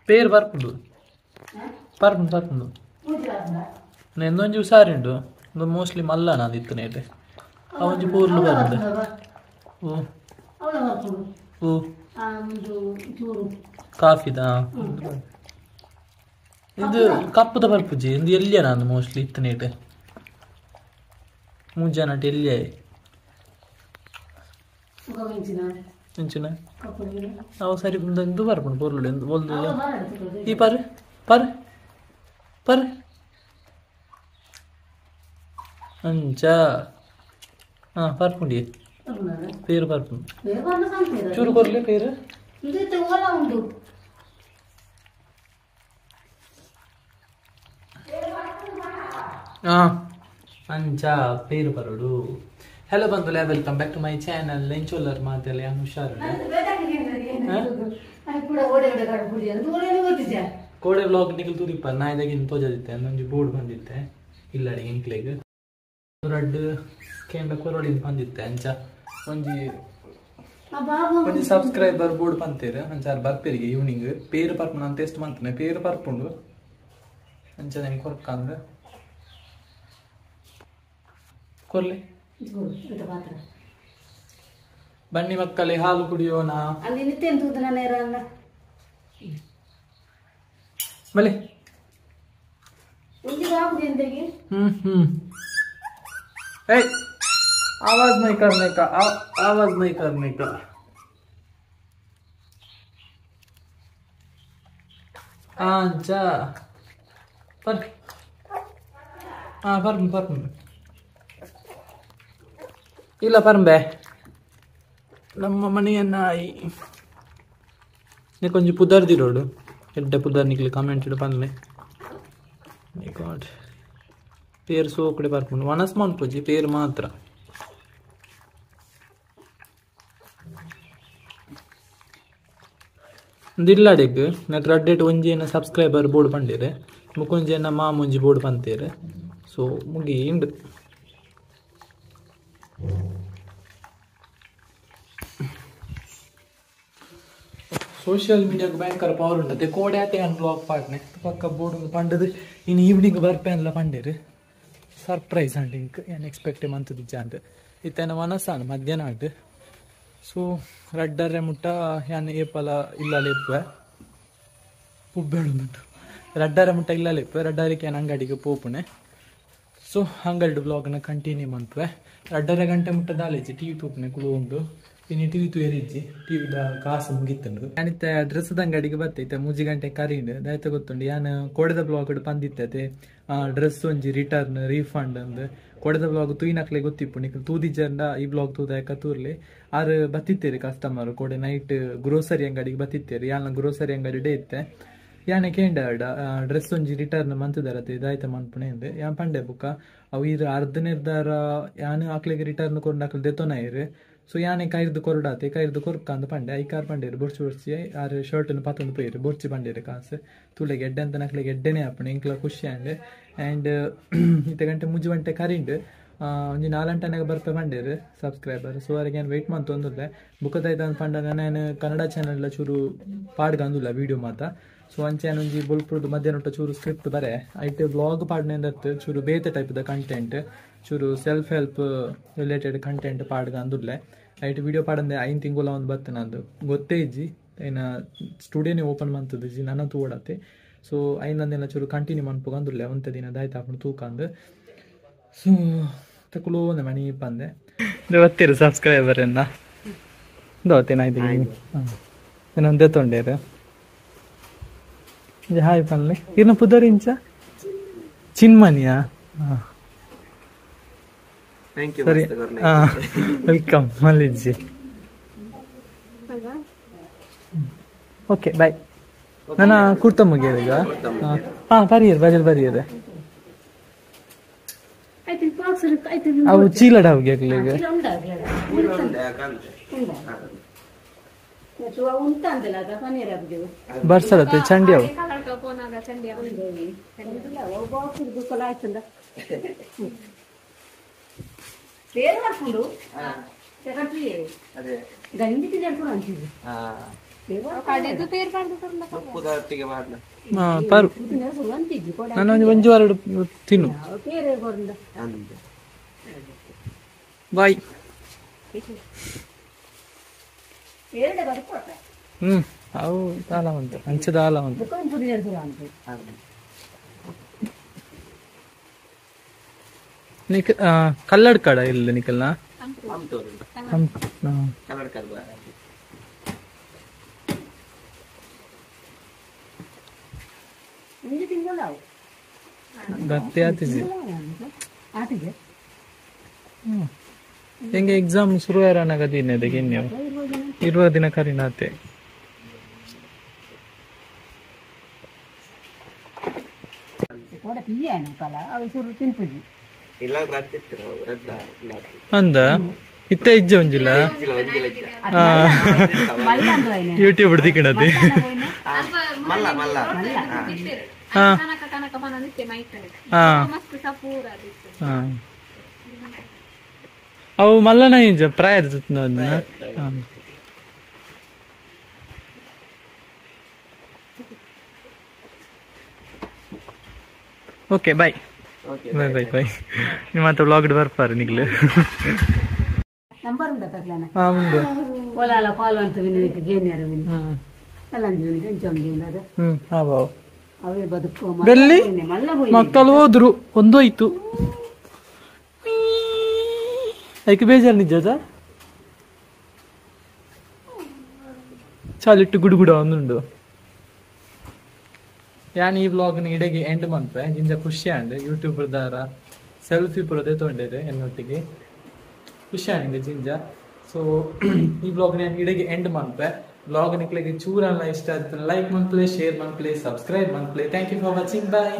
ಪೇರು ಬರ್ಪುಂಡು ಪರ್ಪುಂಡು ಪರ್ಪುಂಡು ನೆಂದೊಂಜಿ ಹುಷಾರುಂಡು ಒಂದು ಮೋಸ್ಟ್ಲಿ ಮಲ್ಲ ನಾನು ಇತ್ತನೇಟೆ ಅವೊಂಜಿ ಪೂರ್ಲು ಬರ್ಪುಂಡು ಓ ಓ ಕಾಫಿದ ಇದು ಕಪ್ಪುದ ಬರ್ಪುಜಿ ಇಂದು ಎಲ್ಲಿಯ ನಾನು ಮೋಸ್ಟ್ಲಿ ಇತ್ತನೇಟೆ ಮೂಜನ ಎಲ್ಲಿಯ ಅವು ಸರಿ ಇಂದು ಬರ್ಪುಂಡು ಪೊರ್ಲು ಒಂದು ಈ ಪರ್ ಪರ್ ಪರ್ ಅಂಚ ಹಾಂ ಪರ್ಪುಂಡಿ ಪೇರು ಪರ್ಪುಂಡು ಚೂರು ಕೊರ್ಲೆ ಪೇರು ಹಾಂ ಅಂಚ ಪೇರು ಪರೋಡು. ಹಲೋ ಬಂಧುಲೆ, welcome back to my channel. ಎಂಚೋಲ್ಲರ್ ಮಾತೆಲ್ಲ ಯಾನ್ ಹುಷಾರು. ಕೋಡೆ ವ್ಲಾಗ್ ನಿಕಲ್ ತೂದಿಪ್ಪ ನಾಯ್ದಾಗಿನ ತೋಜದಿತ್ತೆ ಅಂದೊಂಜಿ ಬೋರ್ಡ್ ಬಂದಿತ್ತೆ ಇಲ್ಲಡೆ ಎಂಕ್ಲೆಗ್ ರಡ್ಡ್ ಕೇಂದ್ರ ಕೊರೊಡಿನ ಬಂದಿತ್ತೆ ಅಂಚ ಒಂಜಿ ಒಂಜಿ ಸಬ್ಸ್ಕ್ರೈಬರ್ ಬೋರ್ಡ್ ಪಂತೇರು ಅಂಚ ಬರ್ಪೇರಿಗೆ ಈವ್ನಿಂಗ್ ಪೇರು ಪರ್ಪುಂಡು ಅಂತ ಟೆಸ್ಟ್ ಮಂತನೆ ಪೇರು ಪರ್ಪುಂಡು ಅಂಚ నేను ಕೊರ್ಕಂದ್ ಕೊರ್ಲೆ. ಬನ್ನಿ ಮಕ್ಕಳೇ ಹಾಲು ಕುಡಿಯೋಣ. ಬಲೆ ए आवाज नहीं करने का, आवाज नहीं करने का. अच्छा पर हाँ पर पर ಇಲ್ಲ ಪರಂಬೆ ನಮ್ಮ ಮನೆಯ ನಾಯಿ ಕೊಂಚ ಪುದರ್ದಿರೋಡು ಎಡ್ಡೆ ಪುದರ್ ನಿಕ್ಲಿ ಕಮೆಂಟ್ ಇಡು ಪನ್ಲೆ. ಮೈ ಗಾಡ್ ಪೇರು ಸೋಕಡೆ ಬರ್ಪುಂಡು ವನಸ್ ಮನ್ಪುಜಿ ಪೇರು ಮಾತ್ರ. ಇಲ್ಲಡೆಗ್ ನಕ್ ರಡ್ಡೆಟ್ ಒಂಜಿ ಏನ ಸಬ್ಸ್ಕ್ರೈಬರ್ ಬೋರ್ಡ್ ಪಂಡೇರು ಮುಕೊಂಜಿ ಏನ ಮಾಮುಂಜಿ ಬೋರ್ಡ್ ಪಂತೇರು. ಸೊ ಮುಗಿ ಇಂಡು ಸೋಷಿಯಲ್ ಮೀಡಿಯಾಗ ಭಯಂಕರ ಪವರ್ ಉಂಟತೆ ಕೋಡೆ ಆತೆ ಅನ್ ಬ್ಲಾಗ್ ಪಾಡ್ನೆ ಪಕ್ಕ ಬೋರ್ಡ್ ಪಂಡದು ಇನ್ನು ಈವ್ನಿಂಗ್ ಬರ್ಪೆ ಅನ್ಲ ಪಂಡೇರು. ಸರ್ಪ್ರೈಸ್ ಅಂಡ್ ಇಂಕ್ ಏನು ಎಕ್ಸ್ಪೆಕ್ಟ್ ಮಂತದಿಜ್ಜ ಅಂದ್ ಇತ್ತೇನ ವನಸಾನ್ ಮಧ್ಯಾಹ್ನ ಆಂಡ್. ಸೊ ರಡ್ಡರೆ ಮುಟ್ಟ ಯಾನ್ ಏಪಲ ಇಲ್ಲಲೇಪೆ ಪುಬ್ಬೇಳುಂಟು ರಡ್ಡರೆ ಮುಟ್ಟ ಇಲ್ಲಲೇಪೆ ರಡ್ಡರಿಗೆ ಏನು ಅಂಗಡಿಗೆ ಪೋಪುಣೆ. ಸೊ ಅಂಗಡಿ ಬ್ಲಾಗ್ನ ಕಂಟಿನ್ಯೂ ಮಂತ್ವೆ ರಡ್ಡರೆ ಗಂಟೆ ಮುಟ್ಟ ದಾಲೇಜಿ ಟಿ ವಿ ತೂಪುಣೆ ಕುಳು ಉಂಡು ಇನ್ನು ಟಿ ವಿ ತೂಯರಿಜ್ಜಿ ಟಿ ವಿದ ಕಾಸು ಮುಗಿತ್ತುಂಡು. ಯಾನಿತ್ತೆ ಡ್ರೆಸ್ದ ಅಂಗಡಿಗೆ ಬತ್ತೈತೆ 3 ಗಂಟೆ ಕರೀಂಡು ದಾಯ್ತ ಗೊತ್ತುಂಡು ಯಾನ್ ಕೋಡೆದ ಬ್ಲಾಗ್ ಪಂದಿತ್ತತೆ ಡ್ರೆಸ್ ಒಂಜಿ ರಿಟರ್ನ್ ರೀಫಂಡ್ ಅಂದ್ ಕೋಡೆದ ಬ್ಲಾಗ್ ತೂಯಿನಕ್ಲೆ ಗೊತ್ತಿಪ್ಪು ನಿಕ್ಲು ತೂದಿಜ್ಜಂಡ ಈ ಬ್ಲಾಗ್ ತೂದಾಯಕ ತೂರ್ಲಿ ಆರು ಬತ್ತಿತ್ತೇರಿ ಕಸ್ಟಮರ್ ಕೋಡೆ ನೈಟ್ ಗ್ರೋಸರಿ ಅಂಗಡಿಗೆ ಬತ್ತಿತ್ತೇರಿ ಯಾನ ಗ್ರೋಸರಿ ಅಂಗಡಿ ಡೇ ಇತ್ತೆ ಯಾನೆ ಕೇಂಡ ಡ್ರೆಸ್ ಒಂಜಿ ರಿಟರ್ನ್ ಮಂತುದರತೆ ಇದಾಯ್ತ ಮನ್ಪುಣೆ ಅಂದ್ ಯಾನ್ ಪಂಡೆ ಬುಕ್ಕ ಅವು ಇರು ಅರ್ಧ ನಿರ್ಧಾರ ಯಾನು ಆಕ್ಲೆಗೆ ರಿಟರ್ನ್ ಕೊಂಡು ಆಕ್ಲೆ ದೆತೊನ ಇರು. ಸೊ ಯಾನೆ ಕೈರ್ದು ಕೊರಡಾತೆ ಕೈರ್ದು ಕೊರ್ಕಂದು ಪಂಡೆ ಐಕಾರ್ ಪಂಡೇರು ಬೊರ್ಚಿ ಬೊರ್ಚಿ ಆರು ಶರ್ಟನ್ನು ಪತ್ತೊಂದು ಪೋಯಿರು ಬೊರ್ಚಿ ಪಂಡೇರು ಕಾಸು ತುಲೆಗೆ ಎಡ್ಡೆ ಅಂತ ನಕ್ಲೆಗೆ ಎಡ್ಡೆನೇ ಆಪುಣೆ ಇಂಕ್ಲ ಖುಷಿ ಆಂಡ್ ಆ್ಯಂಡ್ ಇತ್ತೆ ಗಂಟೆ 3 ಗಂಟೆ ಕರಿಂಡು ಒಂಜಿ 4 ಗಂಟೆನಾಗ ಬರ್ಪೆ ಪಂಡೇರು ಸಬ್ಸ್ಕ್ರೈಬರ್. ಸೊ ಅವರಿಗೆ ಏನು ವೆಯ್ಟ್ ಮಂತೊಂದುಲ್ಲೆ ಬುಕ್ಕದಾಯ್ತು ಅಂದ್ ಪಂಡ ನಾನು ಕನ್ನಡ ಚಾನೆಲ್ ಚೂರು ಪಾಡ್ಗಂದುಲ್ಲ ವೀಡಿಯೋ ಮಾತ. ಸೊ ಅಂಚೆ ಒಂಜಿ ಬೊಲ್ಪುರ್ದು ಮಧ್ಯಾಹ್ನ ಚೂರು ಸ್ಕ್ರಿಪ್ಟ್ ಬರೆ ಐಟ್ ಬ್ಲಾಗ್ ಪಾಡ್ನೆ ಚೂರು ಬೇತೆ ಟೈಪ್ದ ಕಂಟೆಂಟ್ ಚೂರು ಸೆಲ್ಫ್ ಹೆಲ್ಪ್ ರಿಲೇಟೆಡ್ ಕಂಟೆಂಟ್ ಪಾಡ್ಗ ಅಂದುಲ್ಲೆ ಐಟ್ ವೀಡಿಯೋ ಪಾಡಂದೆ 5 ತಿಂಗಳ ಒಂದು ಬತ್ತು ನಂದು ಗೊತ್ತೇ ಇಜ್ಜಿ ಏನ ಸ್ಟುಡಿಯೋನೇ ಓಪನ್ ಮಂತದಿಜ್ಜಿ ನನ್ನ ತೂಡತ್ತೆ. ಸೊ ಐನಂದೆಲ್ಲ ಚೂರು ಕಂಟಿನ್ಯೂ ಮನ್ಪುಗ ಅಂದುಲ್ಲೆ ಒಂತೆ ದಿನ ದಾಯ್ತು ಹಾಕೊಂಡು ತೂಕಂದು. ಸೊ ತಕುಲು ಒಂದೆ ಮಣಿ ಪಂದೆ ಬತ್ತೀರು ಸಬ್ಸ್ಕ್ರೈಬರ್ ಎನ್ನ ದೋತೇನಾಯ್ತು ಇನ್ನೊಂದೇ ತೊಂಡೇರು ಹಾಯ್ ಪನ್ಲೆ ಇನ್ನು ಪುದರ್ ಇಂಚ ಚಿನ್ಮನಿಯಾ. ಸರಿ welcome ಮಲ್ಲಿಜ್ಜಿ. Okay bye. ನನ್ನ ಕುರ್ತ ಮುಗಿಯೋದು ಈಗ. ಹಾ ಬರಿಯರು ಬಜಲ್ ಬರಿಯರು ಅವು ಚೀಲಡ ಹೋಗಿ ಈಗ ಬರ್ಸಲತ್ತೆ ಚಂಡಿ ಅವು ಪರು ನಾನು ಒಂಜಿ ವಾರ ತಿನ್ನು ಬಾಯ್. ಹ್ಮ್ ಅವು ದಾಲ ಉಂಟು ಅಂಚೆ ದಾಲ ಉಂಟು. ನಿಕ್ ಕಲ್ಲಡ್ಕಡ ಇಲ್ಲ ನಿಕಲ್ನ ಗತ್ತೆ ಆತಿಜಿ ಹೆಂಗೆ ಎಕ್ಸಾಮ್ ಶುರು ಆರಾನಾಗದಿನ್ನೆ ಅದಕ್ಕೆ 20 ದಿನ ಕರಿನಾತೆ. ಅಂದ ಇತ್ತ ಇಜ್ಜೆ ಒಂಜಿಲ್ಲ ಯೂಟ್ಯೂಬ್ ದಿಕ್ಕಣದಿ ಅವು ಮಲ್ಲನ ಇಂಜ ಪ್ರಾಯದ okay bye bye bye bye. ನಿಮ್ಮ ಮಾತ್ರ ವ್ಲಾಗ್ ಬರ್ಪಾರೆ ನಿಗ್ಲು. ನಂಬರ್ ಉಂಟಾ ತಕ್ಲನ? ಹಾ ಉಂಟು. ಒಲಾಲ ಕಾಲ್ ಅಂತ ವಿನಿಗೆ ಗೇನಿಯರ ವಿನಿ. ಅಲ್ಲಂಜಿ ವಿನಿ ಅಂಚೊಂಜಿ ಉಂಡದ. ಹಾ ಬಾವು. ಅವೇ ಬದುಕು ಬೆಲ್ಲಿ ಮಲ್ಲ ಹೋಯಿ. ಮಕ್ಕಳು ಹೋದ್ರು ಒಂದೋಯ್ತು. ಐಕೆ ಬೇಜಾರು ನಿಜದ ಚಾಲಿಟ್ಟು ಗುಡುಗುಡ ಒಂದುಂಡು. ಯಾನ್ ಈ ವ್ಲಾಗ್ನ ಇಡೆಗೆ ಎಂಡ್ ಮನ್ಪೆ ಜಿಂಜ ಖುಷಿ ಆಂಡ್ ಯೂಟ್ಯೂಬ್ ದಾರ ಸೆಲ್ಫಿ ಪುರದೆ ತೊಂಡಿದೆ ಎನ್ನೊಟ್ಟಿಗೆ ಖುಷಿ ಆಂಡ್ ಜಿಂಜ. ಸೊ ಈ ವ್ಲಾಗ್ನ ಇಡೆಗೆ ಎಂಡ್ ಮನ್ಪೆ. ವ್ಲಾಗ್ ನಿಕ್ಲೆಗೆ ಚೂರಲ್ಲ ಇಷ್ಟ ಆಯ್ತು ಲೈಕ್ ಮನ್ಪ್ಲೆ, ಶೇರ್ ಮನ್ಪ್ಲೆ, ಸಬ್ಸ್ಕ್ರೈಬ್ ಮನ್ಪ್ಲೆ. Thank you for watching. Bye.